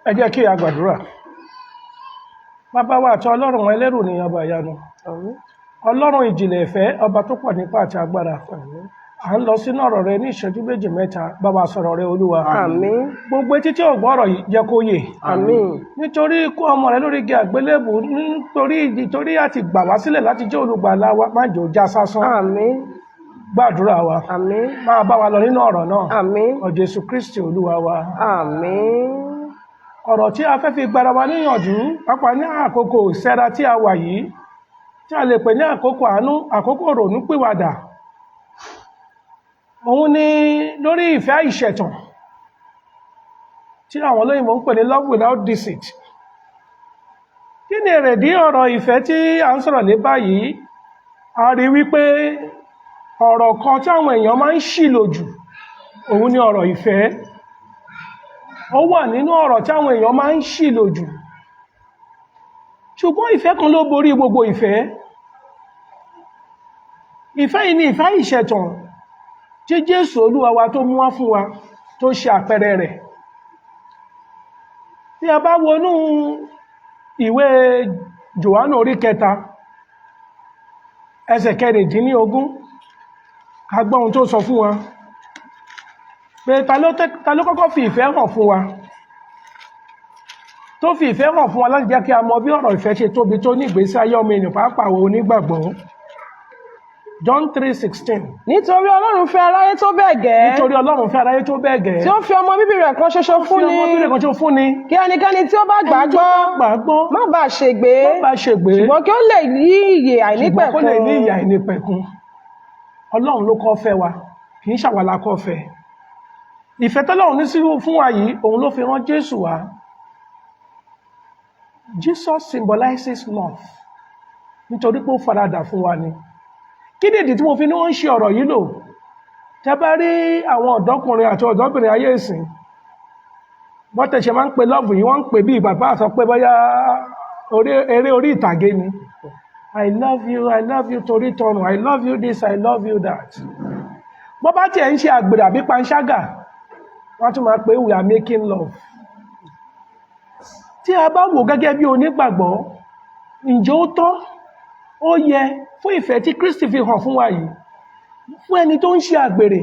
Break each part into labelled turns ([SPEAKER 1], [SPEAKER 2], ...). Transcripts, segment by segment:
[SPEAKER 1] Ẹ jẹ́ kí a gbàdúrà. Bàbá wa àti Ọlọ́run ẹlẹ́rù ní ọba ìyanu.
[SPEAKER 2] Àmín.
[SPEAKER 1] Ọlọ́run ìjìnlẹ̀ ìfẹ́, ọba tó pọ̀ nípa àti agbára.
[SPEAKER 2] Àmín.
[SPEAKER 1] À ń lọ sínú ọ̀rọ̀ rẹ ní ìṣẹ́jú méjì mẹ́ta. Bá wa sọ̀rọ̀ rẹ, Olúwa.
[SPEAKER 2] Àmín.
[SPEAKER 1] Gbogbo etí tí ò gbọ́ ọ̀rọ̀ yìí, jẹ́ kó yè.
[SPEAKER 2] Àmín.
[SPEAKER 1] Nítorí ikú ọmọ rẹ lórí igi àgbélébù, nítorí àti gbà wá sílẹ̀ láti jẹ́ olùgbàlà wa, má jò já sásán.
[SPEAKER 2] Àmín.
[SPEAKER 1] Gbàdúrà wa.
[SPEAKER 2] Àmín.
[SPEAKER 1] Máa bá wa lọ nínú ọ̀rọ̀ náà.
[SPEAKER 2] Àmín.
[SPEAKER 1] Ọ Jésù Kristi Olúwa wa.
[SPEAKER 2] Àmín.
[SPEAKER 1] Ọ̀rọ̀ tí a fẹ́ fi gbára wa níyànjú, pàápàá ní àkókò ìsẹ́ra tí a wà yìí, tí a lè pè ní àkókò àánú, àkókò ronúpìwàdà, òun ni lórí ìfẹ́ àìṣẹ̀tàn, tí àwọn olóyìnbó ń pè ní love without deceit. Kí ni èrèdí ọ̀rọ̀ ìfẹ́ tí a ń sọ̀rọ̀ lé báyìí? A rí wípé ọ̀rọ̀ kan tí àwọn èèyàn máa ń ṣìlò jù, òun ni ọ̀rọ̀ ìfẹ́. Ó wà nínú ọ̀rọ̀ tí àwọn èèyàn máa ń ṣìlò jù, ṣùgbọ́n ìfẹ́ kan ló borí gbogbo ìfẹ́. Ìfẹ́ yìí ni ìfẹ́ ìṣẹ̀tàn tí Jésù Olúwa wa tó mú wá fún wa, tó ṣe àpẹẹrẹ rẹ̀. Tí a bá wọnú ìwé Jòhánù orí 3, ẹsẹ̀ 16, ká gbọ́ ohun tó sọ fún wa pé ta ló kọ́kọ́ fi ìfẹ́ hàn fún wa, tó fi ìfẹ́ hàn fún wa láti jẹ́ kí a mọ bí ọ̀rọ̀ ìfẹ́ ṣe tóbi tó ní ìgbésí ayé ọmọ ènìyàn, pàápàá àwọn onígbàgbọ́. John 3:16.
[SPEAKER 2] Nítorí Ọlọ́run fẹ́ aráyé tó bẹ́ẹ̀ gẹ́,
[SPEAKER 1] Nítorí Ọlọ́run fẹ́ aráyé tó bẹ́ẹ̀ gẹ́,
[SPEAKER 2] tí ó fi ọmọ bíbí rẹ̀ kan ṣoṣo
[SPEAKER 1] fi
[SPEAKER 2] fún
[SPEAKER 1] ọmọ
[SPEAKER 2] ni,
[SPEAKER 1] bíbí rẹ̀ kan ṣoṣo fún ni,
[SPEAKER 2] kí ẹnikẹ́ni tí ó bá gbà á
[SPEAKER 1] ẹni tó
[SPEAKER 2] gbọ́
[SPEAKER 1] bá gbà á gbọ́
[SPEAKER 2] má bàa ṣègbé,
[SPEAKER 1] má bàa ṣègbé,
[SPEAKER 2] ṣùgbọ́n kí ó lè ní ìyè
[SPEAKER 1] ṣùgbọ́n kó lè ní
[SPEAKER 2] àìnípẹ̀kun.
[SPEAKER 1] ìyè àìnípẹ̀kun. Ọlọ́run ló kọ́ fẹ́ wa, kì í ṣàwa la kọ́ fẹ́. Ìfẹ́ tọ́lọ́run ní sí fún wa yìí, òun ló fi rán Jésù wá. Jesus symbolizes love, nítorí pé ó faradà fún wa ni. Kí ni ìdí tí mo fi ní wọ́n ń ṣe ọ̀rọ̀ yìí lò? Tẹ́ bá rí àwọn ọ̀dọ́kùnrin àti ọ̀dọ́bìnrin ayé ìsìn, bọ́tẹ̀ ṣe máa ń pe love yìí, wọ́n ń pè bí bàbá sọ pé bóyá eré orí ìtàgé ni. "I love you, I love you," torí tọrùn, "I love you this, I love you that." Bọ́ bá tiẹ̀ ń ṣe àgbèrè àbí panṣágà, wọ́n tún máa pè "We are making love." Tí a bá wò gẹ́gẹ́ bí onígbàgbọ́, ǹjẹ́ ó tọ́, ó yẹ fún ìfẹ́ tí Kristi fi hàn fún wa yìí, fún ẹni tó ń ṣe àgbèrè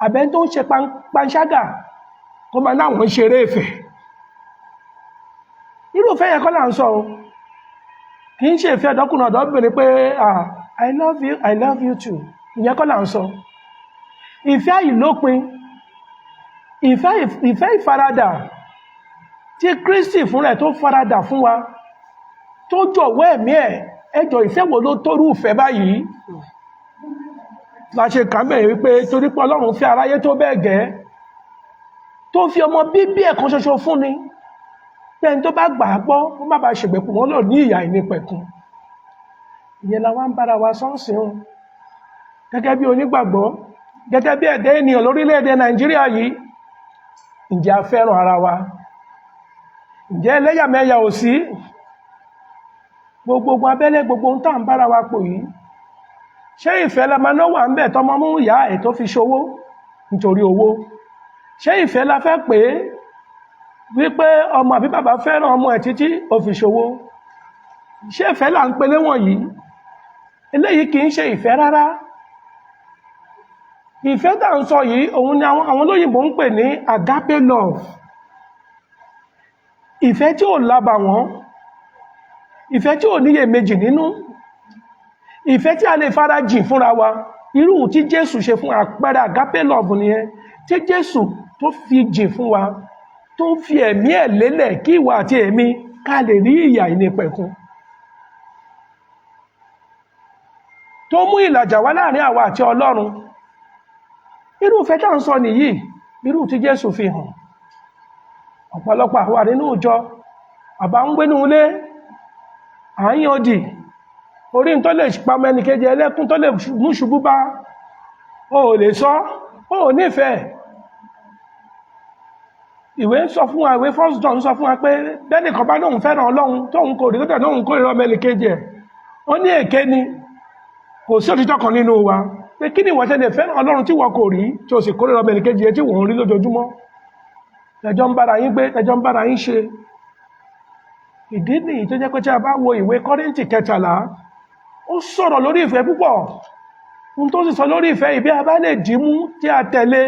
[SPEAKER 1] àbẹ́ni tó ń ṣe panṣágà, kó máa láwọn ń ṣeré ìfẹ́? Irúfẹ́ yẹn kọ́ là ń sọ o. Kì í ṣe ìfẹ́ ọ̀dọ́kùnrin ọ̀dọ́bìnrin pé, "Ah, I love you, I love you too." Ìyẹn kọ́ là ń sọ. Ìfẹ́ àìlópin, ìfẹ́ ìfaradà tí Kristi fún rẹ̀ tó faradà fún wa, tó jọ̀wọ́ ẹ̀mí ẹ̀. Ẹjọ́, ìfẹ́ wo ló tórú ìfẹ́ báyìí? La ṣe kà mẹ́rin wípé torí pé Ọlọ́run fẹ́ aráyé tó bẹ́ẹ̀ gẹ́, tó fi ọmọ bíbí ẹ̀ kan ṣoṣo fún ni, pé ẹni tó bá gbà á gbọ́, kó má bàa ṣègbè, wọ́n lò ní ìyà ìnípẹ̀kun. Ìyẹn la wá ń bára wa sọ́ọ̀sì hàn gẹ́gẹ́ bí onígbàgbọ́, gẹ́gẹ́ bí ẹ̀dá ènìyàn lórílẹ̀-èdè Nàìjíríà yìí. Ǹjẹ́ a fẹ́ràn ara wa? Ǹjẹ́ ẹlẹ́yàmẹ̀yà ò sí? Gbogbo abẹ́lé, gbogbo ohun tá à ń bára wa pò yìí, ṣé ìfẹ́ la máa náwó à ń bẹ̀ tọmọ mú ìyá ẹ̀ tó fi ṣòwò nítorí owó? Ṣé ìfẹ́ la fẹ́ pè é wípé ọmọ àbí bàbá fẹ́ràn ọmọ ẹ̀ títí ó fi ṣòwò? Ṣé ìfẹ́ là ń pelé wọ̀nyí? Eléyìí kì í ṣe ìfẹ́ rárá. Ìfẹ́ tá ń sọ yìí, òun ni àwọn olóyìnbó ń pè ní agape love, ìfẹ́ tí ò lábàwọ́n, ìfẹ́ tí ò níyè méjì nínú, ìfẹ́ tí a lè fara jìn fúnra wa. Irú tí Jésù ṣe fún àpẹẹrẹ agape love nìyẹn, tí Jésù tó fi jìn fún wa, tó fi ẹ̀mí ẹ̀ lélẹ̀ kí ìwọ àti èmi ká lè rí ìyà ìnípẹ̀kun, tó mú ìlàjà wá láàrin àwa àti Ọlọ́run. Irú ìfẹ́ tá ń sọ nìyí, irú tí Jésù fi hàn. Ọ̀pọ̀lọpọ̀ àwa nínú ìjọ, àbá ń gbénú ilé, à ń yan dì orí tó lè pamọ́ ẹnìkejì ẹlẹ́kún, tó lè mú ṣubú bá, o ò lè sọ o ò nífẹ̀ẹ́. Ìwé ń sọ fún wa, ìwé First John sọ fún wa pé bẹ́nìkan bá lóun fẹ́ràn Ọlọ́run tóun kò rí, tó tẹ̀ lóun kórìíra ọmọ ẹnìkejì ẹ̀, ó ní èké ni, kò sí òtítọ́ kan nínú wa. Pé kí ni ìwọ ṣe lè fẹ́ràn Ọlọ́run tí wọ́n kò rí, tí o sì kórìíra ọmọ ẹnìkejì ẹ̀ tí wọ́n ń rí lójoojúmọ́? Tẹjọ́ ń bára yín gbé, tẹjọ́ ń bára yín ṣe. Ìdí nìyí tó jẹ́ pé tí a bá wo ìwé Kọ́ríńtì 13, ó sọ̀rọ̀ lórí ìfẹ́ púpọ̀. Ohun tó sì sọ lórí ìfẹ́, ìbí a bá lè dìímú tí a tẹ̀lé,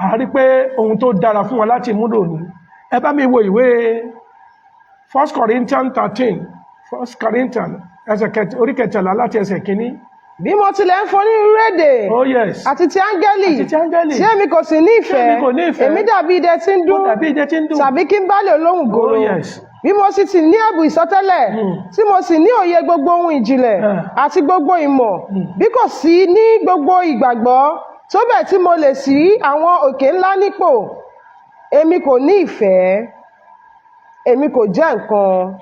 [SPEAKER 1] a rí pé ohun tó dára fún wa láti múlò ní. Ẹ bá mi wo ìwé First Corinthians 13, First Corinthians ẹsẹ̀ orí 13 láti ẹsẹ̀ 1.
[SPEAKER 2] Bí mo tilẹ̀ ń fọ̀ onírúurú èdè
[SPEAKER 1] Oh yes.
[SPEAKER 2] àti ti áńgẹ́lì,
[SPEAKER 1] Àti ti áńgẹ́lì,
[SPEAKER 2] tí èmi kò sì ní ìfẹ́,
[SPEAKER 1] tí èmi kò ní ìfẹ́,
[SPEAKER 2] èmi dàbí idẹ tí ń
[SPEAKER 1] ó
[SPEAKER 2] dún
[SPEAKER 1] dàbí idẹ tí ń dún
[SPEAKER 2] tàbí kíḿbálì olóhùn gòrò.
[SPEAKER 1] Oh yes.
[SPEAKER 2] Bí mo sì ti ní ẹ̀bùn ìsọtẹ́lẹ̀, tí mo sì ní òye gbogbo ohun ìjìnlẹ̀ àti gbogbo ìmọ̀, bí kò sí ní gbogbo ìgbàgbọ́ tó bẹ́ẹ̀ tí mo lè ṣí àwọn òkè ńlá nípò, èmi kò ní ìfẹ́, èmi kò jẹ́ nǹkan.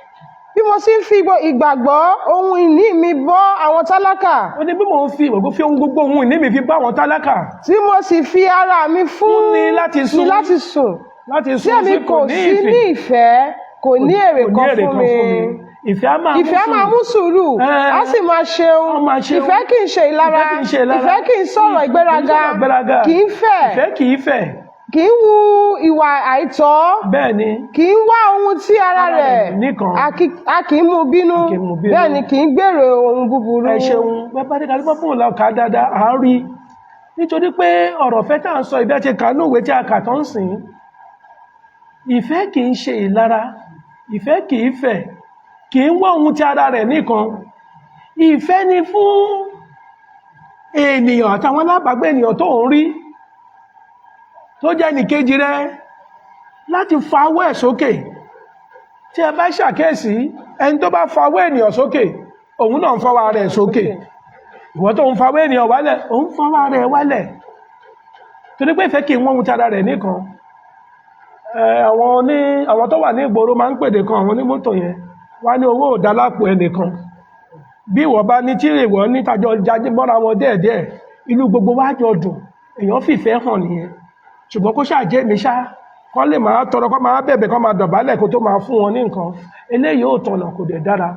[SPEAKER 2] Bí mo sì ń fi ìgbàgbọ́ ohun ìní mi bọ́ àwọn tálákà,
[SPEAKER 1] Ó ní bí mò ń fi ìwọ̀gbọ́ fi ohun gbogbo ohun ìní mi fi bá àwọn tálákà,
[SPEAKER 2] tí mo sì fi ara mi fún
[SPEAKER 1] Fún ni láti
[SPEAKER 2] ni
[SPEAKER 1] sùn,
[SPEAKER 2] láti sùn,
[SPEAKER 1] láti
[SPEAKER 2] tí
[SPEAKER 1] sùn
[SPEAKER 2] èmi
[SPEAKER 1] sí
[SPEAKER 2] kò
[SPEAKER 1] ní
[SPEAKER 2] sí ní ìfẹ́, kò ní èrè
[SPEAKER 1] kò ní
[SPEAKER 2] kan
[SPEAKER 1] èrè
[SPEAKER 2] fún
[SPEAKER 1] kan
[SPEAKER 2] mi.
[SPEAKER 1] fún mi. Ìfẹ́ á máa mú
[SPEAKER 2] Ìfẹ́ máa mú sùúrù, á sì máa ṣeun.
[SPEAKER 1] Á máa ṣeun.
[SPEAKER 2] Ìfẹ́ kì í ṣe ìlara.
[SPEAKER 1] Ìfẹ́ kì í ṣe ìlara.
[SPEAKER 2] Ìfẹ́ kì í sọ̀rọ̀ ìgbéraga.
[SPEAKER 1] Kì í sọ̀rọ̀ ìgbéraga.
[SPEAKER 2] Kì í fẹ̀.
[SPEAKER 1] Ìfẹ́ kì í fẹ̀.
[SPEAKER 2] Kì í hu ìwà àìtọ́.
[SPEAKER 1] Bẹ́ẹ̀ ni.
[SPEAKER 2] Kì í wá ohun tí ara
[SPEAKER 1] Ara
[SPEAKER 2] rẹ̀
[SPEAKER 1] rẹ̀ nìkan.
[SPEAKER 2] A kì í mú bínú.
[SPEAKER 1] A kì í mú bínú.
[SPEAKER 2] Bẹ́ẹ̀ ni kì í gbèrò ohun búburú.
[SPEAKER 1] Ẹ ṣeun. Bẹ́ẹ̀ bá dé kálífọ́ fún òun kà á dáadáa, à ń rí i nítorí pé ọ̀rọ̀ fẹ́ tá à ń sọ, ìbí àti kàánú ìwé tí a kà tó ń sìn, ìfẹ́ kì í ṣe ìlara, ìfẹ́ kì í fẹ̀, kì í wá ohun tí ara rẹ̀ nìkan. Ìfẹ́ ni fún ènìyàn àtàwọn alábàágbé ènìyàn tó ń rí, tó jẹ́ nìkejì rẹ, láti fa ọwọ́ ẹ̀ sókè. Tí ẹ bá ṣàkíyèsí, ẹni tó bá fa ọwọ́ ènìyàn sókè, òun náà ń fọwọ́ rẹ̀ sókè. Ìwọ tó ń fa ọwọ́ ènìyàn wálẹ̀, òun fọwọ́ rẹ̀ wálẹ̀, torí pé ìfẹ́ kì í wọ́n ohun tí ara rẹ̀ nìkan. Àwọn tó wà ní ìgboro máa ń pèdè kan, àwọn onímọ́tò yẹn wá ní owó ò dá lápò ẹnìkan. Bí ìwọ bá ní tí ìwọ ní tàjọ jáde mọ́ra wọn díẹ̀díẹ̀, inú gbogbo wa jọ dùn. Èèyàn fìfẹ́ hàn nìyẹn. Ṣùgbọ́n kó ṣáà jẹ́ mi ṣá, kọ́ lè máa tọrọ, kọ́ máa bẹ̀bẹ̀, kọ́ máa dọ̀bálẹ̀ kó tó máa fún wọn ní nǹkan, eléyìí ò tọ̀nà, kò dẹ̀ dára.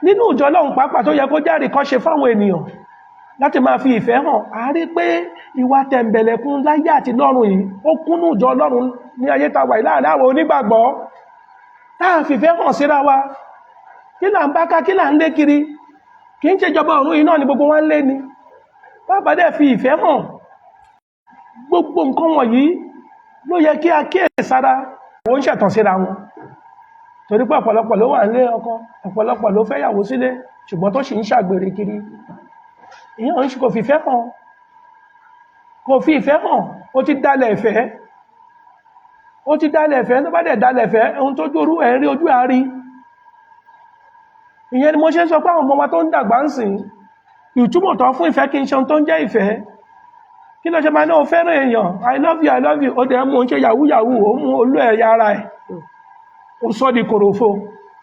[SPEAKER 1] Nínú ìjọ Ọlọ́run pàápàá, tó yẹ kó járe kọ́ ṣe fáwọn ènìyàn láti máa fi ìfẹ́ hàn, a rí pé ìwà tẹ̀m̀bẹ̀lẹ̀kun láyé àti lọ́run yìí, ó kúnnú ìjọ Ọlọ́run ní ayé ta wà yìí, láàrin àwọn onígbàgbọ́ táà fìfẹ́ hàn síra wa. Kí là ń bá ká? Kí là ń lé kiri? Kì í ṣe ìjọba ọ̀run yìí náà ni gbogbo wa ń lé ni? Bàbá dẹ̀ fi ìfẹ́ hàn. Gbogbo nǹkan wọ̀nyí ló yẹ kí a kíyèsára. Ó ń ṣẹ̀tàn síra wọn, torí pé ọ̀pọ̀lọpọ̀ ló wà nílé ọkọ, ọ̀pọ̀lọpọ̀ ló fẹ́yàwó sílé, ṣùgbọ́n tó sì ń ṣàgbèrè kiri. Ìyẹn ò ń ṣe, kò fi ìfẹ́ hàn, kò fi ìfẹ́ hàn. Ó ti dálẹ̀ ìfẹ́, ó ti dálẹ̀ ìfẹ́. Tó bá dẹ̀ dálẹ̀ ìfẹ́, ohun tó jórú ẹ̀ ń rí ojú àárí. Ìyẹn ni mo ṣe ń sọ pé àwọn ọmọ wa tó ń dàgbà ń sìn, ìtumọ̀ tó fún ìfẹ́ kí n ṣe ohun tó ń jẹ́ ìfẹ́. Kí ló ṣe máa ní o fẹ́ràn èèyàn, "I love you, I love you"? Ó dẹ̀ mú un ṣe yahoo yahoo, ó mú olú ẹ̀yà ara ẹ̀, ó sọ di kòròfo.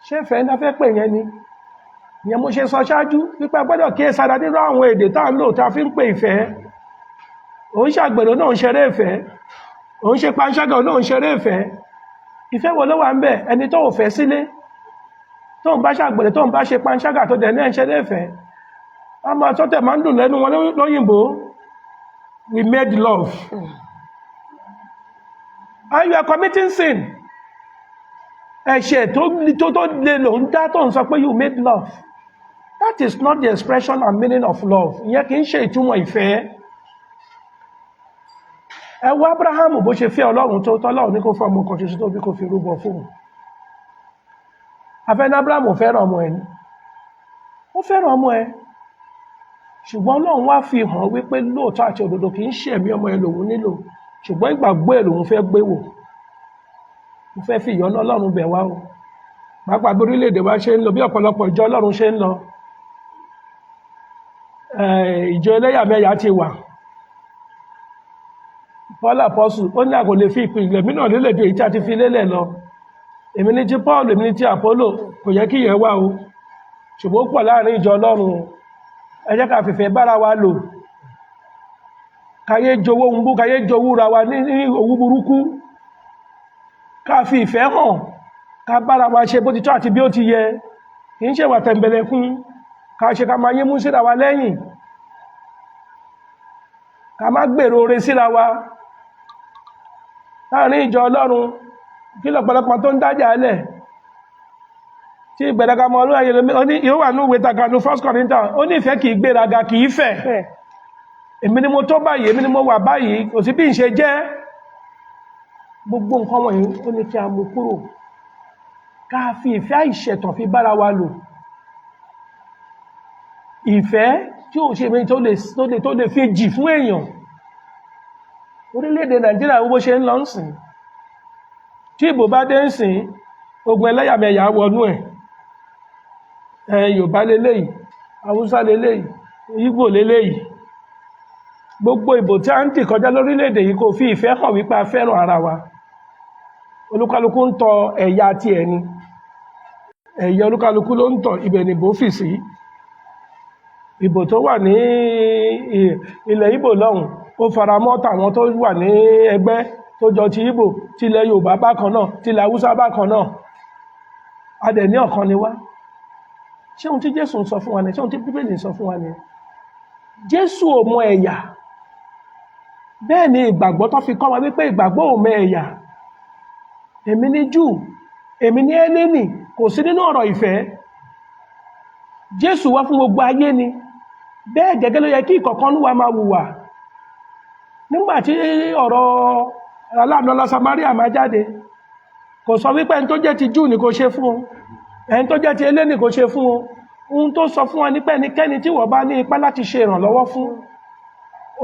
[SPEAKER 1] Ṣé ìfẹ́ ní a fẹ́ pè yẹn ni? Ìyẹn mo ṣe sọ ṣáájú wípé a gbọ́dọ̀ kíyè sára nínú àwọn èdè tá à ń lò tá a fi ń pè ìfẹ́. Òun ṣàgbèrò náà ń ṣeré ìfẹ́, òun ṣe panṣágà náà ń ṣeré ìfẹ́. Ìfẹ́ wo ló wà ń bẹ̀? Ẹni tó ò fẹ́ sílé, tó ń bá ṣàgbèrè, tó ń bá ṣe panṣágà, tó dẹ̀ náà ń ṣeré ìfẹ́, a máa tọ́tẹ̀ máa ń dùn lẹ́nu wọn lóyìnbó, "We made love," and you are committing sin. Ẹ̀ṣẹ̀ tó lè lò ń dá tó ń sọ pé you made love. That is not the expression and meaning of love. Ìyẹn kì í ṣe ìtumọ̀ ìfẹ́. Ẹ wo Abrahamu, bó ṣe fẹ́ Ọlọ́run tó tọ́lọ́run ní kó fún ọmọ kan ṣoṣo tó bí, kó fi rúbọ fún un. Afẹ́ní Abrahamu fẹ́ràn ọmọ ẹ̀ ni, ó fẹ́ràn ọmọ ẹ̀, ṣùgbọ́n Ọlọ́run wá fi hàn wípé lóòótọ́ àti òdodo, kì í ṣe ẹ̀mí ọmọ ẹ̀ lòun nílò, ṣùgbọ́n ìgbàgbọ́ ẹ̀ lòun fẹ́ gbé wò. Mo fẹ́ fi ìyọ́nú Ọlọ́run bẹ̀ wá o, pàápàá bí orílẹ̀-èdè wa ṣe ń lọ, bí ọ̀pọ̀lọpọ̀ ìjọ Ọlọ́run ṣe ń lọ. Ìjọ ẹlẹ́yàmẹ̀yà ti wà. Paul Apostle, ó ní a kò lè fi ìpìlẹ̀ mìíràn lélẹ̀ ju èyí tí a ti fi lélẹ̀ lọ. Èmi ní ti Paul, èmi ní ti Apollo, kò yẹ kí ìyẹn wà o, ṣùgbọ́n ó pọ̀ láàrin ìjọ Ọlọ́run o. Ẹ jẹ́ ká fìfẹ́ bára wa lò, káyé jowó ń bú, káyé jowú ra wa ní owú burúkú, ká fi ìfẹ́ hàn, ká bára wa ṣe bó ti tọ́ àti bí ó ti yẹ. Kì í ṣe wà tẹ̀m̀bẹ̀lẹ̀kún ká ṣe, ká máa yín mú síra wa lẹ́yìn, ká má gbèrò oore síra wa. Láàrin ìjọ Ọlọ́run, kí lọ̀pọ̀lọpọ̀ tó ń dájà lẹ̀ tí ìgbéraga mọ ọlọ́run ayé lómi? Ó ní yóò wà ní ìwé takanu First Corinthians, ó ní ìfẹ́ kì í gbéraga, kì í fẹ̀.
[SPEAKER 2] Fẹ̀.
[SPEAKER 1] Èmi ni mo tó báyìí, èmi ni mo wà báyìí, kò sí bí n ṣe jẹ́. Gbogbo nǹkan wọ̀nyí, ó ní kí a mú kúrò, ká fi ìfẹ́ àìṣẹ̀tàn fi bára wa lò, ìfẹ́ tí ó ṣe méjì tó lè fi jì fún èèyàn. Orílẹ̀-èdè Nàìjíríà, bó ṣe ń lọ ń sìn, tí ìbò bá dé ń sìn, ogun ẹlẹ́yàmẹ̀yà wọnú ẹ̀. Ẹ Yorùbá leléyìí, Haúsá leléyìí, Ìgbò leléyìí. Gbogbo ìbò tí a ń dì kọjá lórílẹ̀-èdè yìí kò fi ìfẹ́ hàn wípé a fẹ́ràn ara wa. Olúkálukú ń tọ ẹ̀yà ti ẹni, ẹ̀yà olúkálukú ló ń tọ̀, ibẹ̀ ni ìbò fì sí. Ìbò tó wà ní ilẹ̀ Ìgbò lọ́hùn, ó fara mọ́ tàwọn tó wà ní ẹgbẹ́ tó jọ ti Ìgbò, ti ilẹ̀ Yorùbá bákan náà, ti ilẹ̀ Haúsá bákan náà. A dẹ̀ ní ọ̀kan ni wá. Ṣé ohun tí Jésù ń sọ fún wa ni? Ṣé ohun tí Bíbélì ń sọ fún wa ni? Jésù ò mọ ẹ̀yà. Bẹ́ẹ̀ ni ìgbàgbọ́ tó fi kọ́ wa wípé ìgbàgbọ́ ò mọ ẹ̀yà. Èmi ní Júù, èmi ní Hélénì, kò sí nínú ọ̀rọ̀ ìfẹ́. Jésù wá fún gbogbo ayé ni. Bẹ́ẹ̀ gẹ́gẹ́ ló yẹ kí ìkọ̀kan ní wa máa wùwà. Nígbàtí ọ̀rọ̀ aláàánú ará Samaria máa jáde, kò sọ wípé ẹni tó jẹ́ ti Júù ni kò ṣe fún o, ẹni tó jẹ́ ti Hélénì kò ṣe fún o. Ohun tó sọ fún wa ní pé ẹnikẹ́ni tí wọ́n bá ní ipá láti ṣe ìrànlọ́wọ́ fún,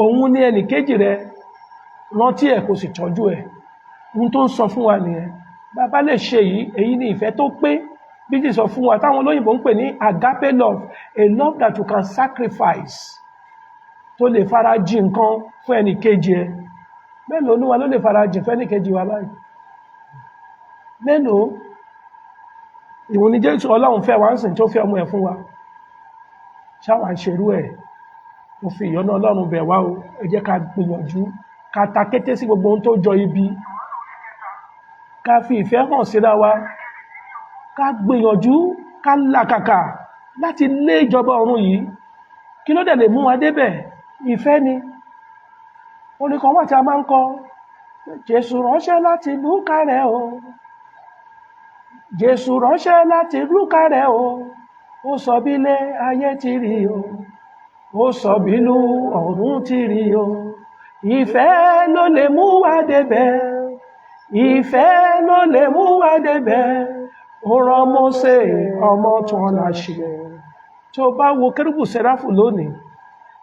[SPEAKER 1] òun ní ẹnì kejì rẹ, rántí ẹ̀, kò sì tọ́jú ẹ̀. Ohun tó ń sọ fún wa nìyẹn. Bàbá lè ṣe yìí, èyí ni ìfẹ́ tó pé bí ti sọ fún wa, táwọn olóyìnbó ń pè ní agape love, a love that you can sacrifice, tó lè fara jì nǹkan fún ẹnì kejì ẹ. Mélòó ní wa ló lè fara jì fún ẹnì kejì wa báyìí? Mélòó? Ìwọ̀n ni Jésù Ọlọ́run fẹ́ wa ń sìn, tó fẹ́ ọmọ ẹ̀ fún wa. Ṣáwà ń ṣerú ẹ̀? Mo fi ìyọ́nú Ọlọ́run bẹ̀ wá o. Ẹ jẹ́ ká gbìyànjú ká ta kété sí gbogbo ohun tó jọ ibi, ká fi ìfẹ́ hàn síra wa, ká gbìyànjú, ká làkàkà láti lé ìjọba ọ̀run yìí. Kí ló dẹ̀ lè mú wa débẹ̀? Ìfẹ́ ni. Orin kan wà tí a máa ń kọ: "Jésù ránṣẹ́ láti lúkà rẹ̀ o, Jésù ránṣẹ́ láti lúkà rẹ̀ o, ó sọ bílé ayé ti rí o, ó sọ bínú ọ̀run ti rí o. Ìfẹ́ ló lè mú wa débẹ̀, ìfẹ́ ló lè mú wa débẹ̀. Ó rán Mósè ọmọ tán láṣẹ." Tí o bá wo Kérúbù Sẹ́ráfù lónìí,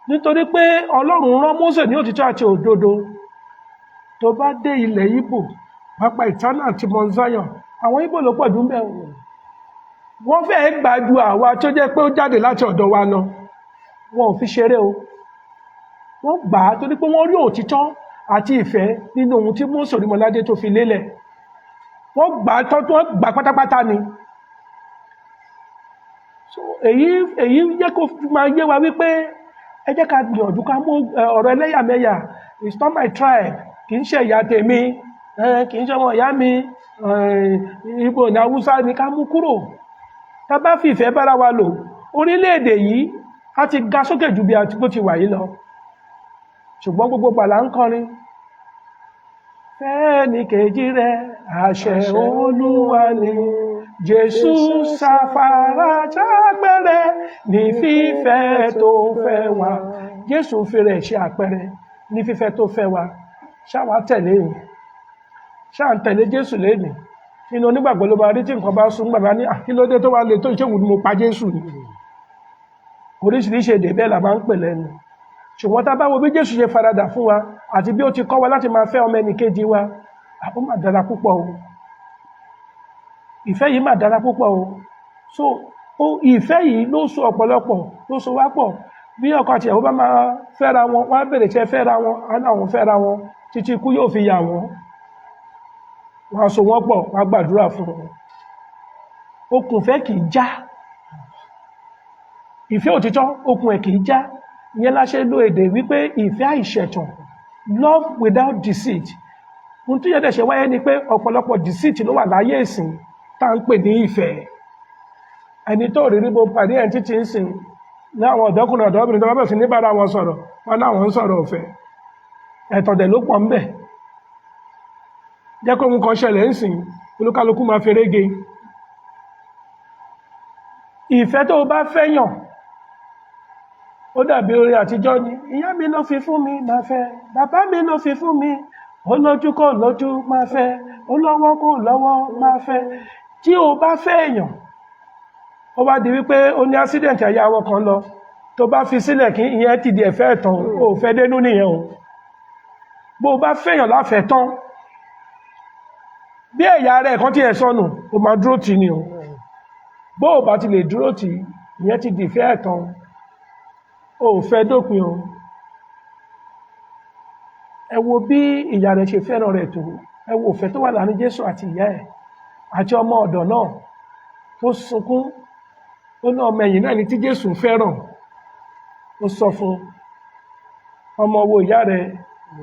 [SPEAKER 1] nítorí pé Ọlọ́run rán Mósè ní òtítọ́ àti òdodo. Tó bá dé ilẹ̀ Ìgbò, pápá Ìtánà àti Mount Zion, àwọn Ìgbò ló pọ̀ jù ń bẹ̀. Wọ́n fẹ́ẹ́ gbà ju àwa tó jẹ́ pé ó jáde láti ọ̀dọ̀ wa lọ. Wọn ò fi ṣeré o. Wọ́n gbà á torí pé wọ́n rí òtítọ́ àti ìfẹ́ nínú ohun tí Mósè Orímọládé tó fi lélẹ̀. Wọ́n gbà á tọ́, wọ́n gbà pátápátá ni. So èyí jẹ́ kó máa yé wa wípé ẹ jẹ́ ká gbìyànjú ká mú ọ̀rọ̀ ẹlẹ́yàmẹ̀yà, "It's not my tribe," kì í ṣe ẹ̀yà tèmi, kì í ṣe ọmọ ìyá mi, Ìgbò ní, Haúsá ní, ká mú kúrò. Tá bá fi ìfẹ́ bára wa lò, orílẹ̀-èdè yìí á ti ga sókè ju bí a bó ti wà yìí lọ. Ṣùgbọ́n gbogbo gbàlà ń kọrin fẹ́ẹ̀ni kejì rẹ̀, àṣẹ Olúwa ni. Jésù ṣàfàrà ṣàpẹrẹ ní fífẹ́ tó fẹ́ wa. Jésù fi rẹ̀ ṣe àpẹẹrẹ ní fífẹ́ tó fẹ́ wa. Ṣáwa tẹ̀lé yìí? Ṣáà ń tẹ̀lé Jésù lénìí? Nínú onígbàgbọ́ ló máa rí tí nǹkan bá sún gbàgbá ní, "Kí ló dé tó wá le tó ìṣègùn ni mo pa Jésù ni?" Oríṣiríṣi èdè bẹ́ẹ̀ la máa ń pè lẹ́nu. Ṣùgbọ́n tá bá wo bí Jésù ṣe faradà fún wa àti bí ó ti kọ́ wa láti máa fẹ́ ọmọ ẹnì kejì wa, ó mà dára púpọ̀ o. Ìfẹ́ yìí mà dára púpọ̀ o. So ìfẹ́ yìí ló so ọ̀pọ̀lọpọ̀, ló so wá pọ̀. Bí ọkọ àti ìyàwó bá máa fẹ́ra wọn, wọ́n á bèrè ṣe fẹ́ra wọn, á láwọn fẹ́ra wọn títí ikú yóò fi yà wọ́n. Wọ́n á so wọ́n pọ̀, wọ́n á gbàdúrà fún wọn. Okùn ìfẹ́ kì í já. Ìfẹ́ òtítọ́, okùn ẹ̀ kì í já. Ìyẹn la ṣe lo èdè wípé ìfẹ́ àìṣẹ̀tàn, love without deceit. Ohun tó yẹ dẹ̀ ṣe wáyé ni pé ọ̀pọ̀lọpọ̀ deceit ló wà láyé ìsìn tá à ń pè ní ìfẹ́. Ẹni tó rí rí bó pàdé ẹ̀ títí ń sìn ní àwọn ọ̀dọ́kùnrin, ọ̀dọ́bìnrin tó bá bẹ̀rẹ̀ sí ní bára wọn sọ̀rọ̀, wọn láwọn ń sọ̀rọ̀ ọ̀fẹ́. Ẹ̀tàn dẹ̀ ló pọ̀ ń bẹ̀. Jẹ́ kó ohun kan ṣẹlẹ̀ ń sìn, olúkálukú máa ferege. Ìfẹ́ tó o bá fẹ́yàn, ó dàbí orin àtijọ́ ni. Ìyá mi ló fi fún mi, máa fẹ́. Bàbá mi ló fi fún mi. Ó lójú kò lójú, máa fẹ́. Ó lọ́wọ́ kò lọ́wọ́, máa fẹ́. Tí o bá fẹ́ èèyàn, ó wá di wípé ó ní accident, àyà àwọn kan lọ, tó bá fi sílẹ̀, kí ìyẹn ti di ẹ̀fẹ́ ẹ̀tàn, ó fẹ́ dénú nìyẹn o. Bó o bá fẹ́yàn láfẹ̀ẹ́ tán, bí ẹ̀yà rẹ̀ kan tí ẹ̀ sọnù, ó máa dúró tì ní o. Bó o bá ti lè dúró tì, ìyẹn ti di ìfẹ́ ẹ̀tàn, ó fẹ́ dópin o. Ẹ wo bí ìyá rẹ̀ ṣe fẹ́ràn rẹ̀ tó. Ẹ wo ìfẹ́ tó wà láàrin Jésù àti ìyá ẹ̀ àti ọmọ ọ̀dọ̀ náà tó sunkún. Ó ní ọmọ ẹ̀yìn náà ni tí Jésù fẹ́ràn. Ó sọ fún, "Ọmọ, wo ìyá rẹ̀.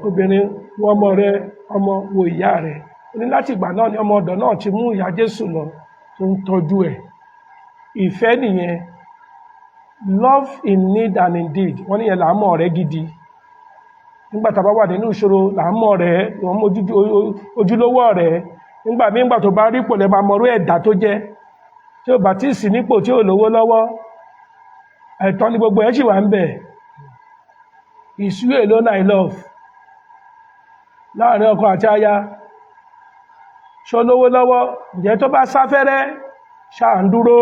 [SPEAKER 1] Obìnrin, wo ọmọ rẹ̀. Ọmọ, wo ìyá rẹ̀." Ó ní láti ìgbà náà ni ọmọ ọ̀dọ̀ náà ti mú ìyá Jésù lọ, tó ń tọ́jú ẹ̀. Ìfẹ́ nìyẹn, love in need and in deed. Wọ́n níyẹn là á mọ̀ ọ̀rẹ́ gidi. Nígbà tá a bá wà nínú ìṣòro là á mọ̀ ọ̀rẹ́ wọ́n mọ ojúlówó ọ̀rẹ́. Nígbà míì, nígbà tó bá rí ipò, lẹ́ máa mọrú ẹ̀dá tó jẹ́. Tí ò bá tí ì sí nípò, tí ò lówó lọ́wọ́, ẹ̀tọ́ ni gbogbo ẹ̀ sì wà ń bẹ̀. It's you alone I love. Láàrin ọkọ àti aya, ṣó lówó lọ́wọ́? Ǹjẹ́ tó bá sáfẹ́rẹ́, ṣáà ń dúró?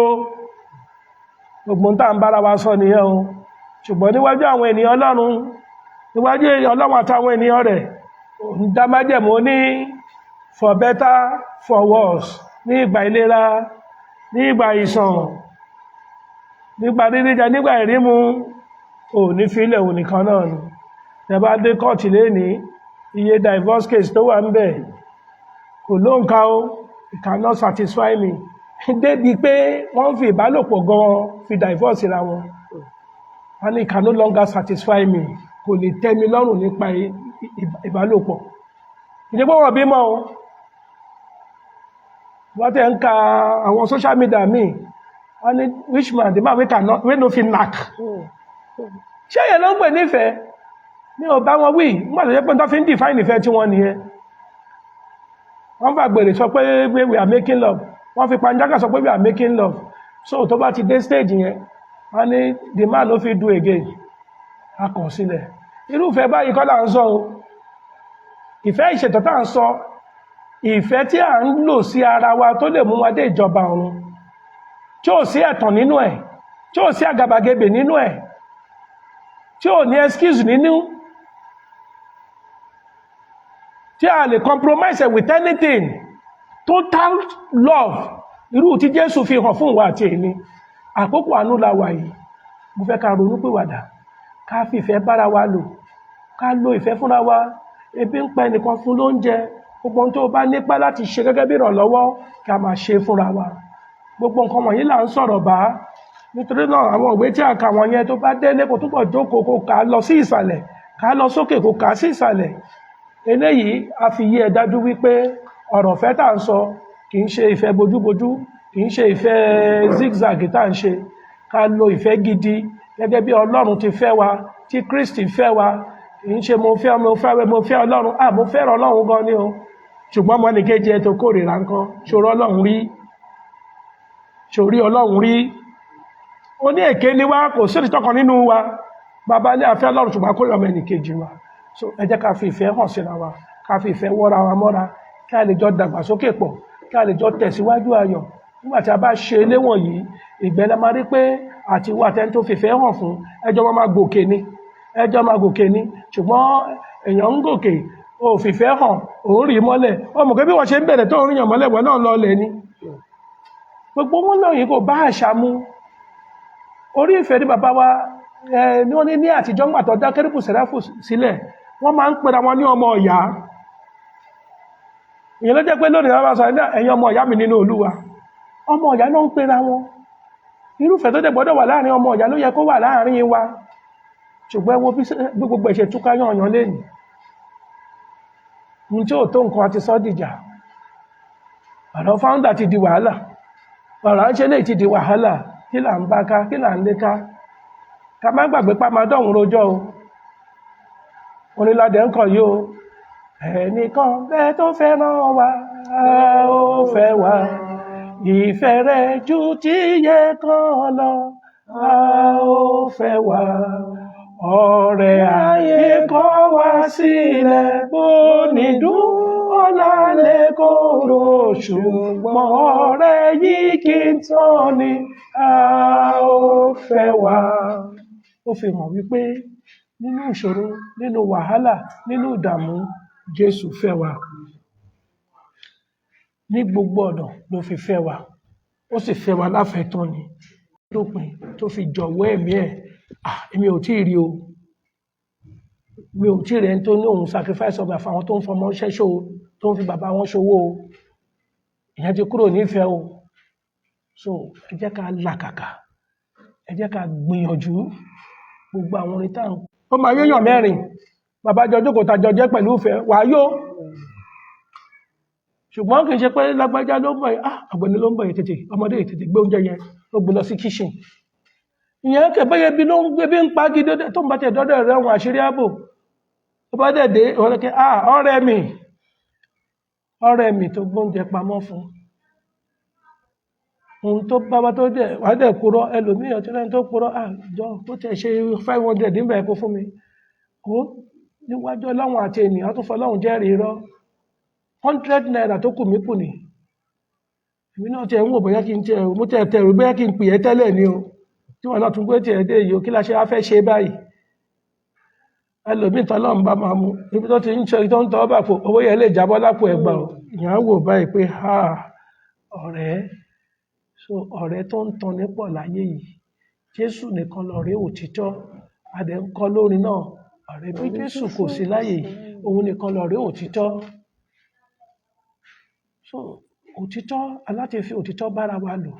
[SPEAKER 1] Gbogbo tá ń bára wa sọ nìyẹn o. Ṣùgbọ́n níwájú àwọn ènìyàn Ọlọ́run, níwájú Ọlọ́run àtàwọn ènìyàn rẹ̀, òun dá májẹ̀mú ní for better, for worse, ní ìgbà ìlera, ní ìgbà ìsàn, nígbà rírí jẹ, nígbà ìrímu, ò ní fílẹ̀, òun nìkan náà ni. Tẹ́ bá dé kóòtù lénìí, iye divorce case tó wà ń bẹ̀ kò lóǹkà o. It cannot satisfy me, débi pé wọ́n fi ìbálòpọ̀ gan fi divorce ra wọn. Wọ́n ní it can no longer satisfy me, kò lè tẹ́ mi lọ́rùn nípa ìbálòpọ̀. Ìdípò wọ́n bímọ o. Wọ́n tẹ́ ń ka àwọn social media míì, wọ́n ní which man, the man wey cannot, wey no fit knack. Ṣé èyàn ló ń pè nífẹ̀ẹ́? Mi ò bá wọn wí. Nígbà tó jẹ́ pé tó fi ń define ìfẹ́ tí wọ́n nìyẹn. Wọ́n fà gbèrè sọ pé we are making love, wọ́n fi panjágà sọ pé we are making love. So tó bá ti dé stage yẹn, wọ́n ní the man no fit do again, a kàn sílẹ̀. Irúfẹ́ báyìí kọ́ là ń sọ o. Ìfẹ́ ìṣètò tá à ń sọ, ìfẹ́ tí à ń lò sí ara wa tó lè mú wa dé ìjọba ọ̀run, tí ò sí ẹ̀tàn nínú ẹ̀, tí ò sí àgàbàgebè nínú ẹ̀, tí ò ní excuse nínú, tí a lè compromise with anything, total love, irú tí Jésù fi hàn fún ìwà àti èmi. Àkókò àánú la wà yìí. Mo fẹ́ ká ronú pìwàdà, ká fi ìfẹ́ bára wa lò, ká lo ìfẹ́ fúnra wa. Ebi ń pa ẹnìkan, fún lóúnjẹ. Gbogbo ohun tó bá nípa láti ṣe gẹ́gẹ́ bí ìrànlọ́wọ́, kí a máa ṣe fúnra wa. Gbogbo nǹkan wọ̀nyí là ń sọ̀rọ̀ bá. Nítorí náà, àwọn ìwé tí a kà wọ̀nyẹn, tó bá délé, kó túbọ̀ jókòó, kó kà á lọ sí ìsàlẹ̀, kà á lọ sókè, kó kà á sí ìsàlẹ̀. Eléyìí a fi yé ẹ dájú wípé ọ̀rọ̀ ìfẹ́ tá à ń sọ kì í ṣe ìfẹ́ bojúbojú, kì í ṣe ìfẹ́ zigzag tá à ń ṣe. Ká lo ìfẹ́ gidi gẹ́gẹ́ bí Ọlọ́run ti fẹ́ wa, tí Kristi fẹ́ wa. Kì í ṣe mo fẹ́, mo fẹ́, mo fẹ́ Ọlọ́run, ah, mo fẹ́ràn Ọlọ́run gan ni o, ṣùgbọ́n mo nìkejì ẹ tó kórìíra nǹkan. Ṣòro Ọlọ́run rí, ṣòrí Ọlọ́run rí. Ó ní èké ni wá, kò sí òtítọ́ kan nínú wa. Bàbá ní àfẹ́ Ọlọ́run, ṣùgbọ́n kórìíra ọmọ ẹnìkejì wa. So ẹ jẹ́ ká fi ìfẹ́ hàn síra wa, ká fi ìfẹ́ wọ́ra wa mọ́ra, kí a lè jọ dàgbàsókè pọ̀, kí a lè jọ tẹ̀síwájú ayọ̀. Nígbà tí a bá ṣe eléwọ̀nyí, ìgbẹ́ la máa rí pé àti ìwà àtẹni tó fìfẹ́ hàn fún, ẹjọ́ máa gòkè ni, ẹjọ́ máa gòkè ni. Ṣùgbọ́n èèyàn ń gòkè, o fìfẹ́ hàn, òun rí mọ́lẹ̀. Ó mọ̀ pé bí wọ́n ṣe ń bẹ̀rẹ̀ tó ń ríyàn mọ́lẹ̀, wọ́n náà lọlẹ̀ ni. Gbogbo wọn náà yìí kò bá àṣà mu. Orí ìfẹ́ ní bàbá wa ní wọ́n ní ní àtijọ́, ńgbà tó dá Kérúbù Sẹ́ráfù sílẹ̀, wọ́n máa ń pera wọn ní ọmọ ìyá. Ìyẹn ló jẹ́ pé lónìí wọ́n bá sọ, "Ẹ̀yin ọmọ ìyá mi nínú Olúwa." Ọmọ ìyá ló ń pera wọn. Irúfẹ́ tó dẹ̀ gbọ́dọ̀ wà láàrin ọmọ ìyá ló yẹ kó wà láàrin wa. Ṣùgbọ́n ẹ wo bí gbogbo ẹ̀ṣẹ̀ túká yànyàn lẹ́nu ní tí ò tó nǹkan àti sọ́dìjà. Ọ̀rọ̀ founder ti di wàhálà, ọ̀rọ̀ àńṣe ti di wàhálà. Kí là ń bá ká? Kí là ń lé ká? Ká má gbàgbé pa máa dọ̀hún rojọ́ o. Onílàdẹ̀ ń kọ̀ yìí o. Ẹnìkan bẹ́ẹ̀ tó fẹ́ràn wa, ó fẹ́ wa. Ìfẹ́ rẹ̀ ju tíye kan lọ, a ó fẹ́ wa. Ọ̀rẹ́ ayé kọ̀ wá sílẹ̀, bó ní dùn ọ̀la lè korò, ṣùgbọ́n ọ̀rẹ́ yìí kì í tán ni, a ó fẹ́ wa. Ó fi hàn wípé nínú ìṣòro, nínú wàhálà, nínú ìdààmú, Jésù fẹ́ wa. Ní gbogbo ọ̀nà ló fi fẹ́ wa. Ó sì fẹ́ wa láfẹ̀ẹ́ tán ni. Lópin tó fi jọ̀wọ́ ẹ̀mí ẹ̀, ah, èmi ò tí ì rí o. Mi ò tí ì rí ẹni tó ní òun sacrifice ọgbà fún àwọn tó ń fọmọ ṣẹ́ṣó o, tó ń fi bàbá wọn ṣòwò o. Ìyẹn ti kúrò nífẹ̀ẹ́ o. So, ẹ jẹ́ ká làkàkà, ẹ jẹ́ ká gbìyànjú gbogbo àwọn orin tá à ń. Ó máa yóyàn mẹ́rin, bàbá jọ jókòó tajọ jẹ́ pẹ̀lú ìfẹ́, wàá yó. Ṣùgbọ́n kì í ṣe pé lágbájá ló ń bọ̀ yìí, ah, ọ̀gbẹ́ni ló ń bọ̀ yìí, tètè, ọmọdé yìí tètè gbé oúnjẹ yẹn, ó gbé lọ sí kitchen. Ìyẹn kẹ̀ bẹ́yẹ bí ló ń gbé bí ń pa gidi tó ń bá tẹ̀ dọ́dọ̀ rẹ̀ wọn àṣírí ààbò. Ó bá dẹ̀ dé, wọ́n kẹ́, ah, ọ̀rẹ́ mi tó gbóúnjẹ pamọ́ fún. Ohun tó bá wá tó dẹ̀, wà dẹ̀ purọ́, ẹlòmíràn tí lẹ́ni tó purọ́, ah, jọ, bó tẹ̀ ṣe 500 níbẹ̀ kó fún mi. Ó níwájú Ọlọ́run àti ènìyàn tó fọlọ́run jẹ́rìí irọ́. ₦100 tó kù mí kù ní. Èmi náà tiẹ̀ ń wò bóyá kí n tiẹ̀, mo tiẹ̀ tẹ̀rù bóyá kí n pè ẹ́ tẹ́lẹ̀ ni o. Tí wọ́n náà tún gbé tiẹ̀ dé yìí o, kí la ṣe wá fẹ́ ṣe báyìí? Ẹlòmíì tọ́lọ́run bá máa mú, ibi tó ti ń ṣe tó ń tọ́ bà fò, owó yẹn lè jábọ́ lápò ẹ̀gbà o. Ìyẹn á wò báyìí pé, ha, ọ̀rẹ́. So ọ̀rẹ́ tó ń tan ní pọ̀ láyé yìí. Jésù nìkan lọ̀rẹ́ òtítọ́. A dẹ̀ ń kọ lórin náà. Ọ̀rẹ́ bí Jésù kò sí láyé yìí, òun nìkan lọ̀rẹ́ òtítọ́. So òtítọ́, aláti fi òtítọ́ bára wa lò.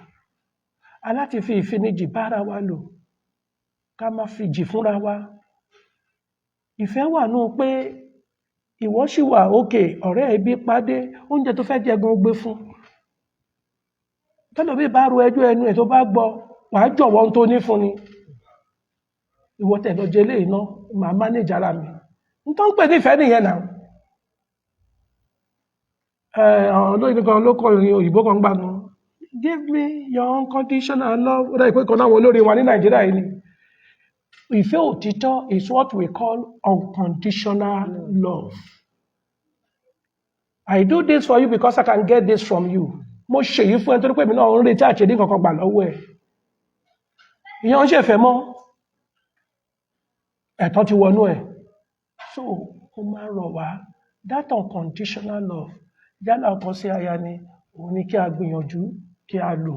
[SPEAKER 1] Aláti fi ìfinijì bára wa lò. Ká má fi jì fúnra wa. Ìfẹ́ wà nú pé ìwọ ṣì wà òkè, ọ̀rẹ́ ẹbí pàdé, oúnjẹ tó fẹ́ jẹ gan gbé fún. Tẹ́lòmíì bá ro ẹjọ́ ẹnu ẹ̀ tó bá gbọ́, wà á jọ̀wọ́ ohun tó ní fún ni. Ìwọ tẹ̀ lọ jẹ eléyìí ná, màá manage ara mi. N tó ń pè ní ìfẹ́ nìyẹn náà. Àwọn olóyìn kan ló kọ ìrìn òyìnbó kan gbà kan. "Give me your unconditional love." Ó dà pé kan náà àwọn olórin wa ní Nàìjíríà yìí ni. Ìfẹ́ òtítọ́ is what we call unconditional love. I do this for you because I can get this from you. Mo ṣèyí fún ẹ torí pé èmi náà ń retí àṣírí kankan gbà lọ́wọ́ ẹ̀. Ìyẹn ń ṣèfẹ́ mọ́. Ẹ̀tọ́ ti wọnú ẹ̀. So, ó máa rọ̀ wá. That unconditional love, yálà ọkọ sí aya ni, òun ni kí a gbìyànjú kí a lò.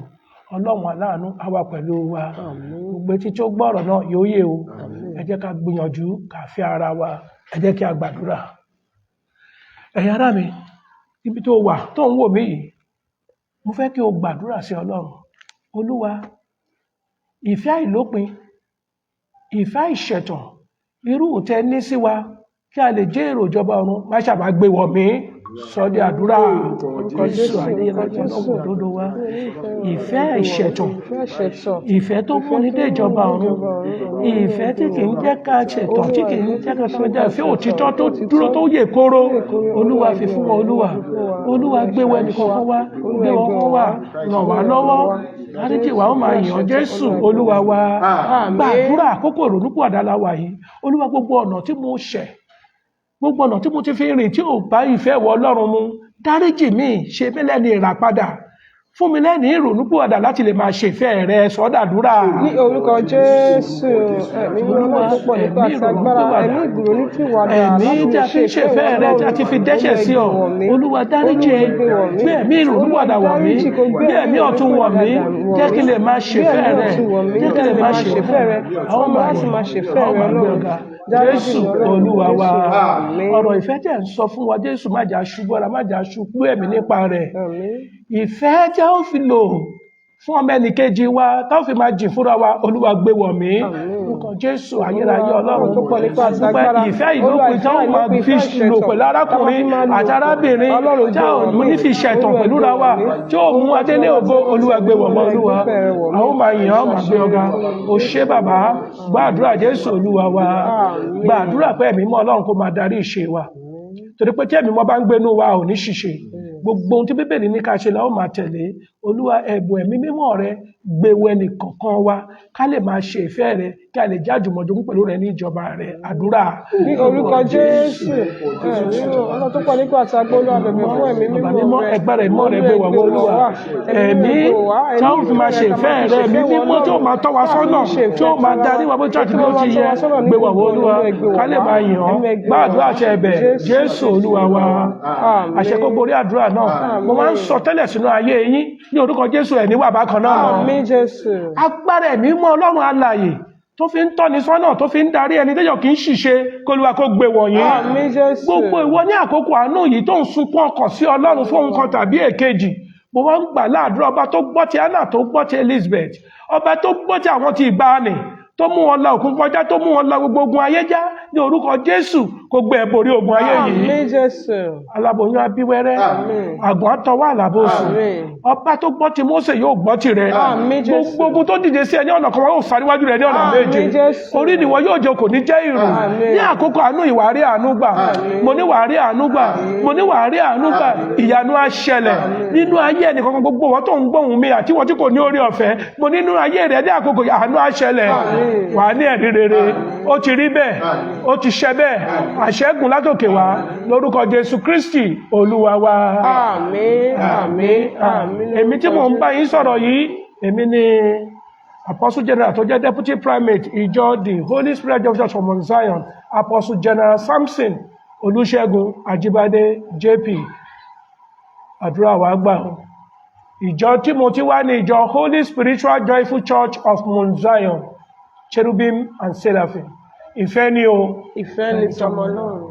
[SPEAKER 1] Ọlọ́run aláàánú á wà pẹ̀lú wa. Gbogbo etí tí ó gbọ́ ọ̀rọ̀ náà yóò yé o. Ẹ jẹ́ ká gbìyànjú ká fẹ́ ara wa. Ẹ jẹ́ kí a gbàdúrà. Ẹ̀yin ará mi, ibi tó wà tó ń wò mí yìí, mo fẹ́ kí o gbàdúrà sí Ọlọ́run. Olúwa, ìfẹ́ àìlópin, ìfẹ́ àìṣẹ̀tàn, irú tẹ ní sí wa kí a lè jẹ́ èrò ìjọba ọ̀run, má ṣàbá gbé wọ̀ mí. Sọ di àdúrà. Orúkọ Jésù, ayérayé Ọlọ́run òdodo wa. Ìfẹ́ àìṣẹ̀tàn,
[SPEAKER 2] Ìfẹ́ àìṣẹ̀tàn.
[SPEAKER 1] Ìfẹ́ tó múni dé ìjọba ọ̀run, ìfẹ́ tí kì í jẹ́ ká ṣẹ̀tàn, tí kì í jẹ́ ká ṣẹ̀tàn, ìfẹ́ òtítọ́ tó dúró tó yè kóró. Olúwa fi fún wa, Olúwa. Olúwa gbé wa ẹnì kọ̀ọ̀kan wá, gbé wọn kọ́ wá, ràn wá lọ́wọ́. Dáríjì wa, ó máa yàn ọ́. Jésù Olúwa wa. Gbàdúrà, àkókò ìrònúpìwàdà la wà yìí. Olúwa, gbogbo ọ̀nà tí mo ṣẹ̀, gbogbo ọ̀nà tí mo ti fi rìn tí ò bá ìfẹ́ wọ Ọlọ́run mu, dáríjì mí, ṣe mí lẹ́ni ìràpadà, fún mi lẹ́ni ìrònúpìwàdà láti lè máa ṣèfẹ́ rẹ. Sọ́dàdúrà.
[SPEAKER 2] Ní orúkọ Jésù, ẹ̀mí mímọ́ tó pọ̀ nípa àti agbára, ẹ̀mí ìrònúpìwàdà
[SPEAKER 1] Ẹ̀mí
[SPEAKER 2] láti
[SPEAKER 1] tí a fi ń ṣèfẹ́ rẹ tí a ti fi dẹ́ṣẹ̀ sí ọ, Olúwa, dáríjì. Gbé ẹ̀mí ìrònúpìwàdà wọ̀ mí, gbé ẹ̀mí ọ̀tun wọ̀ mí, jẹ́ kí n lè máa ṣèfẹ́ rẹ, jẹ́ kí n lè máa ṣèfẹ́ rẹ. Àwọn
[SPEAKER 2] láti máa ṣèfẹ́
[SPEAKER 1] àwọn
[SPEAKER 2] rẹ
[SPEAKER 1] máa gbé
[SPEAKER 2] Ọlọ́run.
[SPEAKER 1] ọ̀gá. Jésù Olúwa wa. Ọ̀rọ̀ ìfẹ́ tẹ̀ ń sọ fún wa, Jésù, má jà ṣubú ara, má jà ṣubú ẹ̀mí nípa rẹ̀.
[SPEAKER 2] Àmín.
[SPEAKER 1] Ìfẹ́ tí a ó fi lò fún ọmọ ẹnìkejì wa, tá ó fi máa jìn fúnra wa, Olúwa gbé wọ̀ mí. Orúkọ Jésù, ayérayé Ọlọ́run
[SPEAKER 2] tó pọ̀ nípa àti
[SPEAKER 1] dúpẹ́
[SPEAKER 2] agbára.
[SPEAKER 1] ìfẹ́ ìlópin tí a ó máa fi lò pẹ̀lú arákùnrin àti arábìnrin, tí a ò ní fi ṣẹ̀tàn pẹ̀lú ra wa, tí ó mú adélé ògo. Olúwa gbé wọ̀ mọ́. Olúwa, a ó máa yàn ọ́, máa gbé ọ̀gá. O ṣé bàbá. Gbàdúrà, Jésù Olúwa wa. Gbàdúrà pé ẹ̀mí mọ́ Ọlọ́run kó máa darí ìṣe wa. Torí pé tí Ẹ̀mí Mímọ́ bá ń gbénú wa, ò ní ṣìṣe. Gbogbo ohun tí Bíbélì ní ká ṣe la ó máa tẹ̀lé. Olúwa, ẹ̀bùn Ẹ̀mí Mímọ́ rẹ gbé wọ ẹnì kọ̀ọ̀kan wa, ká lè máa ṣe ìfẹ́ rẹ, kí a lè jẹ́ àjùmọ̀jogún pẹ̀lú rẹ ní ìjọba rẹ. Àdúrà.
[SPEAKER 2] Ní orúkọ Jésù. Ẹ̀mí mímọ́, Ọlọ́run tó pọ̀ nípa àti agbó, Olúwa, bẹ̀bẹ̀ fún Ẹ̀mí
[SPEAKER 1] Bàbá
[SPEAKER 2] Mímọ́
[SPEAKER 1] mímọ́,
[SPEAKER 2] rẹ.
[SPEAKER 1] Ẹgbẹ́rẹ̀ mímọ́ rẹ gbé wà wọ. Olúwa, ẹ̀mí tí a ó fi máa ṣe ìfẹ́ rẹ, Ẹ̀mí Mímọ́ tí ó máa tọ́ wa sọ́nà, tí ó máa darí wa bó tí àti bí ó ti yẹ, gbé wà wọ, Olúwa, ká lè máa yàn ọ́. Gbàdúrà àṣẹ ẹ̀bẹ̀, Jésù Olúwa wa. Àṣẹ kó borí àdúrà náà. Mo máa ń sọ tẹ́lẹ̀ sínú ayé yín ní orúkọ Jésù, ẹ̀ ní wà bákan náà mọ́.
[SPEAKER 2] Àmín, Jésù.
[SPEAKER 1] Agbára Ẹ̀mí Mọ́ Ọlọ́run alààyè tó fi ń tọ́ni sọ́nà, tó fi ń darí ẹni téèyàn kì í ṣìṣe, k'Olúwa kó gbé wọ̀nyí.
[SPEAKER 2] Àmín, Jésù.
[SPEAKER 1] Gbogbo ìwọ ní àkókò àánú yìí tó ń sunkún ọkàn sí Ọlọ́run fún ohun kan tàbí èkejì, mo máa ń gbà láàdúrà, ọba tó gbọ́ ti Anna, tó gbọ́ ti Elizabeth, ọba tó gbọ́ ti àwọn ti ìgbàanì, tó mú wọn la òkun kọjá, tó mú wọn la gbogbo ogun ayé já, ní orúkọ Jésù, kó gbé ẹ borí ogun ayé yìí.
[SPEAKER 2] Àmín, Jésù.
[SPEAKER 1] Aláboyún abíwẹ́rẹ́.
[SPEAKER 2] Àmín.
[SPEAKER 1] Àgùn àtọwọ́ àlàbòsùn.
[SPEAKER 2] Àmín.
[SPEAKER 1] Ọba tó gbọ́ ti Mósè yóò gbọ́ tirẹ̀.
[SPEAKER 2] Àmín, Jésù.
[SPEAKER 1] Gbogbo ogun tó dìde sí ẹ ní ọ̀nà kan, wọn yóò sáríwájú rẹ ní ọ̀nà
[SPEAKER 2] Àmín,
[SPEAKER 1] méje.
[SPEAKER 2] Jésù.
[SPEAKER 1] Orí ni wọn yóò jẹ, kò ní jẹ́ ìrù.
[SPEAKER 2] Àmín.
[SPEAKER 1] Ní àkókò àánú, ìwà rí àánú gbà. Mo ní wàá rí àánú gbà. Mo ní wàá rí àánú gbà. Ìyanu á ṣẹlẹ̀ nínú ayé ẹnìkankan. Gbogbo wọn tó ń gbóhùn mi àti wọn tí kò ní orí ọ̀fẹ́, mo nínú ayé rẹ ní àkókò yìí, àánú á ṣẹlẹ̀.
[SPEAKER 2] Àmín.
[SPEAKER 1] Wàá ní ẹ̀rí rere. Ó ti rí bẹ́ẹ̀, ó ti ṣẹ bẹ́ẹ̀, àṣẹ́gun látòkè wá, lórúkọ Jésù Kristi Olúwa wa.
[SPEAKER 2] Àmín, àmín, àmín.
[SPEAKER 1] Èmi tí mò ń bá yín sọ̀rọ̀ yìí, èmi ni Apostle General tó jẹ́ Deputy Primate ìjọ The Holy Spirit of Church of Mount Zion, Apostle General Samson Olúṣẹ́gun Ajíbádé JP. Àdúrà wa gbà ó. Ìjọ tí mo ti wá ní ìjọ Holy Spiritual Joyful Church of Mount Zion, Cherubim and Seraphim. Ìfẹ́ ni o.
[SPEAKER 2] Ìfẹ́ ni tọmọ Ọlọ́run.